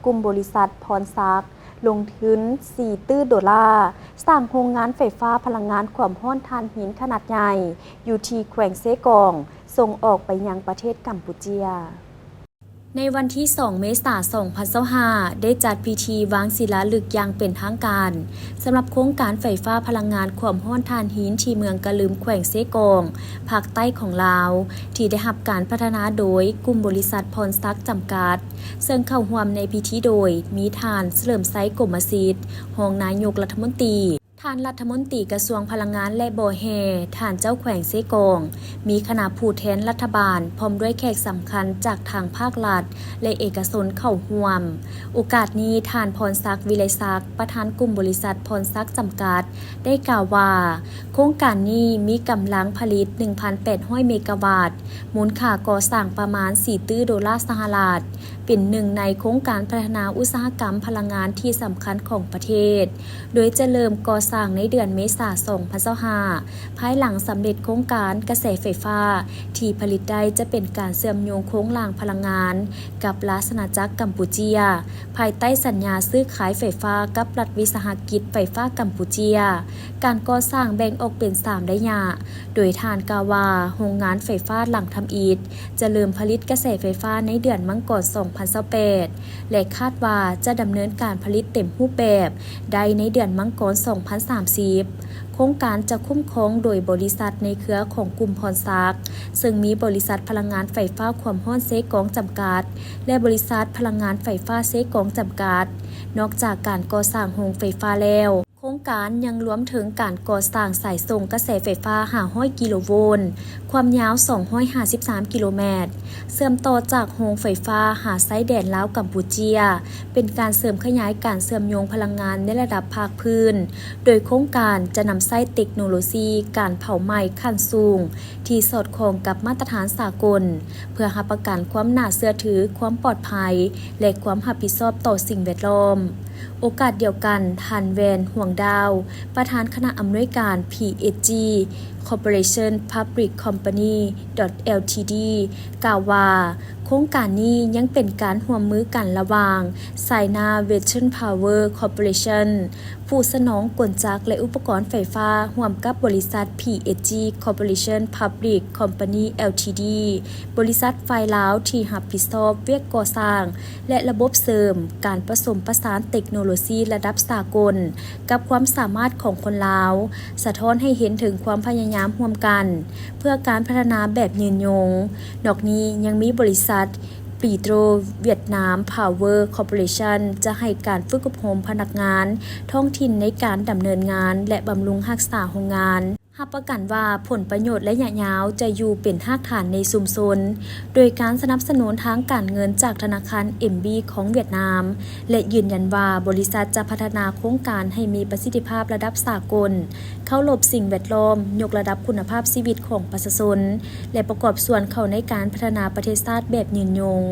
ກຸ່ມບໍລິສັດພອນຊັກ ລົງທຶນສີ່ຕື້ໂດລາ ສ້າງໂຮງງານໄຟຟ້າພະລັງງານຄວາມຮ້ອນຖ່ານຫີນຂະໜາດໃຫຍ່ ຢູ່ທີ່ແຂວງເຊກອງ, ສົ່ງອອກໄປຍັງປະເທດກຳປູເຈຍ. ໃນວັນທີສອງ ເມສາ ສອງພັນຊາວຫ້າ ໄດ້ຈັດພິທີວາງສີລາລຶກຢ່າງເປັນທາງການ ສຳລັບໂຄງການໄຟຟ້າພະລັງງານຄວາມຮ້ອນຖ່ານຫີນທີ່ເມືອງກະລຶມ ແຂວງເຊກອງ, ພາກໃຕ້ຂອງລາວ, ທີ່ໄດ້ຮັບການພັດທະນາໂດຍກຸ່ມບໍລິສັດພອນຊັກຈຳກັດ, ເຊິ່ງເຂົ້າຮ່ວມໃນພິທີໂດຍມີທ່ານ ສະເຫຼີມໄຊ ກົມມະສິດ ຮອງນາຍົກລັດຖະມົນຕີ, ທ່ານລັດຖະມົນຕີກະຊວງພະລັງງານ ແລະ ບໍ່ແຮ່, ທ່ານເຈົ້າແຂວງເຊກອງ, ມີຄະນະຜູ້ແທນລັດຖະບານ ພ້ອມດ້ວຍແຂກສຳຄັນຈາກທາງພາກລັດ ແລະ ເອກະຊົນເຂົ້າຮ່ວມ. ໂອກາດນີ້, ທ່ານ ພອນສັກ ວິໄລສັກ ປະທານກຸ່ມບໍລິສັດພອນສັກຈຳກັດ ໄດ້ກ່າວວ່າ, ໂຄງການນີ້ມີກຳລັງຜະລິດ ໜຶ່ງພັນແປດຮ້ອຍ ເມກາວັດ, ມູນຄ່າກໍ່ສ້າງປະມານ ສີ່ຕື້ໂດລາສະຫະລັດ, ເປັນໜຶ່ງໃນໂຄງການພັດທະນາອຸດສາຫະກຳພະລັງງານທີ່ສຳຄັນຂອງປະເທດ, ໂດຍຈະເລີ່ມກໍ່ສ້າງໃນເດືອນເມສາ ສອງພັນຊາວຫ້າ ພາຍຫຼັງສຳເລັດໂຄງການກະແສໄຟຟ້າທີ່ຜະລິດໄດ້ຈະເປັນການເຊື່ອມໂຍງໂຄງລ່າງພະລັງງານກັບລາຊະອານາຈັກກຳປູເຈຍ, ພາຍໃຕ້ສັນຍາຊື້ຂາຍໄຟຟ້າກັບລັດວິສາຫະກິດໄຟຟ້າກຳປູເຈຍ. ການກໍ່ສ້າງແບ່ງອອກເປັນສາມໄລຍະ, ໂດຍທ່ານກ່າວວ່າ ໂຮງງານໄຟຟ້າຫຼັງທຳອິດຈະເລີ່ມຜະລິດກະແສໄຟຟ້າໃນເດືອນມັງກອນ ສອງພັນຊາວແປດ ແລະ ຄາດວ່າຈະດຳເນີນການຜະລິດເຕັມຮູບແບບໄດ້ໃນເດືອນມັງກອນ ສອງພັນສາມສິບ. ໂຄງການຈະຄຸ້ມຄອງໂດຍບໍລິສັດໃນເຄືອຂອງກຸ່ມພອນສັກ, ເຊິ່ງມີບໍລິສັດພະລັງງານໄຟຟ້າຄວາມຮ້ອນເຊກອງຈຳກັດ ແລະ ບໍລິສັດພະລັງງານໄຟຟ້າເຊກອງຈຳກັດ. ນອກຈາກການກໍ່ສ້າງໂຮງໄຟຟ້າແລ້ວ, ໂຄງການຍັງລວມເຖິງການກໍ່ສ້າງສາຍສົ່ງກະແສໄຟຟ້າ ຫ້າຮ້ອຍ ກິໂລໂວນ, ຄວາມຍາວ ສອງຮ້ອຍຫ້າສິບສາມ ກິໂລແມັດ, ເຊື່ອມຕໍ່ຈາກໂຮງໄຟຟ້າຫາຊາຍແດນລາວກຳປູເຈຍ, ເປັນການເສີມຂະຫຍາຍການເຊື່ອມໂຍງພະລັງງານໃນລະດັບພາກພື້ນ, ໂດຍໂຄງການຈະນຳໃຊ້ເຕັກໂນໂລຊີການເຜົາໄໝ້ຂັ້ນສູງ ທີ່ສອດຄ່ອງກັບມາດຕະຖານສາກົນ, ເພື່ອຮັບປະກັນຄວາມໜ້າເຊື່ອຖື, ຄວາມປອດໄພ ແລະ ຄວາມຮັບຜິດຊອບຕໍ່ສິ່ງແວດລ້ອມ. ໂອກາດດຽວກັນ, ທ່ານ ແວນ ຫວງດາວ, ປະທານຄະນະອຳນວຍການ PHG Corporation Public Company Ltd ກ່າວວ່າ, ໂຄງການນີ້ຍັງເປັນການຮ່ວມມືກັນລະຫວ່າງ China Western Power Corporation ຜູ້ສະໜອງກົນຈັກ ແລະ ອຸປະກອນໄຟຟ້າ ຮ່ວມກັບບໍລິສັດ PHG Corporation Public Company Ltd ບໍລິສັດຝ່າຍລາວທີ່ຮັບຜິດຊອບວຽກກໍ່ສ້າງ ແລະ ລະບົບເສີມການປະສົມປະສານເຕັກໂນໂລຊີລະດັບສາກົນ ກັບຄວາມສາມາດຂອງຄົນລາວ, ສະທ້ອນໃຫ້ເຫັນເຖິງຄວາມພະຍາຍາມຮ່ວມກັນ ເພື່ອການພັດທະນາແບບຍືນຍົງ. ນອກນີ້ຍັງມີບໍລິສັດ Petro Vietnam Power Corporation ຈະໃຫ້ການຝຶກອົບຮົມພະນັກງານທ້ອງຖິ່ນໃນການດຳເນີນງານ ແລະ ບຳລຸງຮັກສາໂຮງງານ, ຮັບປະກັນວ່າຜົນປະໂຫຍດໄລຍະຍາວຈະຢູ່ເປັນຮາກຖານໃນຊຸມຊົນ, ໂດຍການສະໜັບສະໜູນທາງການເງິນຈາກທະນາຄານ MB ຂອງຫວຽດນາມ ແລະ ຢືນຢັນວ່າບໍລິສັດຈະພັດທະນາໂຄງການໃຫ້ມີປະສິດທິພາບລະດັບສາກົນ, ເຄົາລົບສິ່ງແວດລ້ອມ, ຍົກລະດັບຄຸນນະພາບຊີວິດຂອງປະຊາຊົນ ແລະ ປະກອບສ່ວນເຂົ້າໃນການພັດທະນາປະເທດຊາດແບບຍືນຍົງ.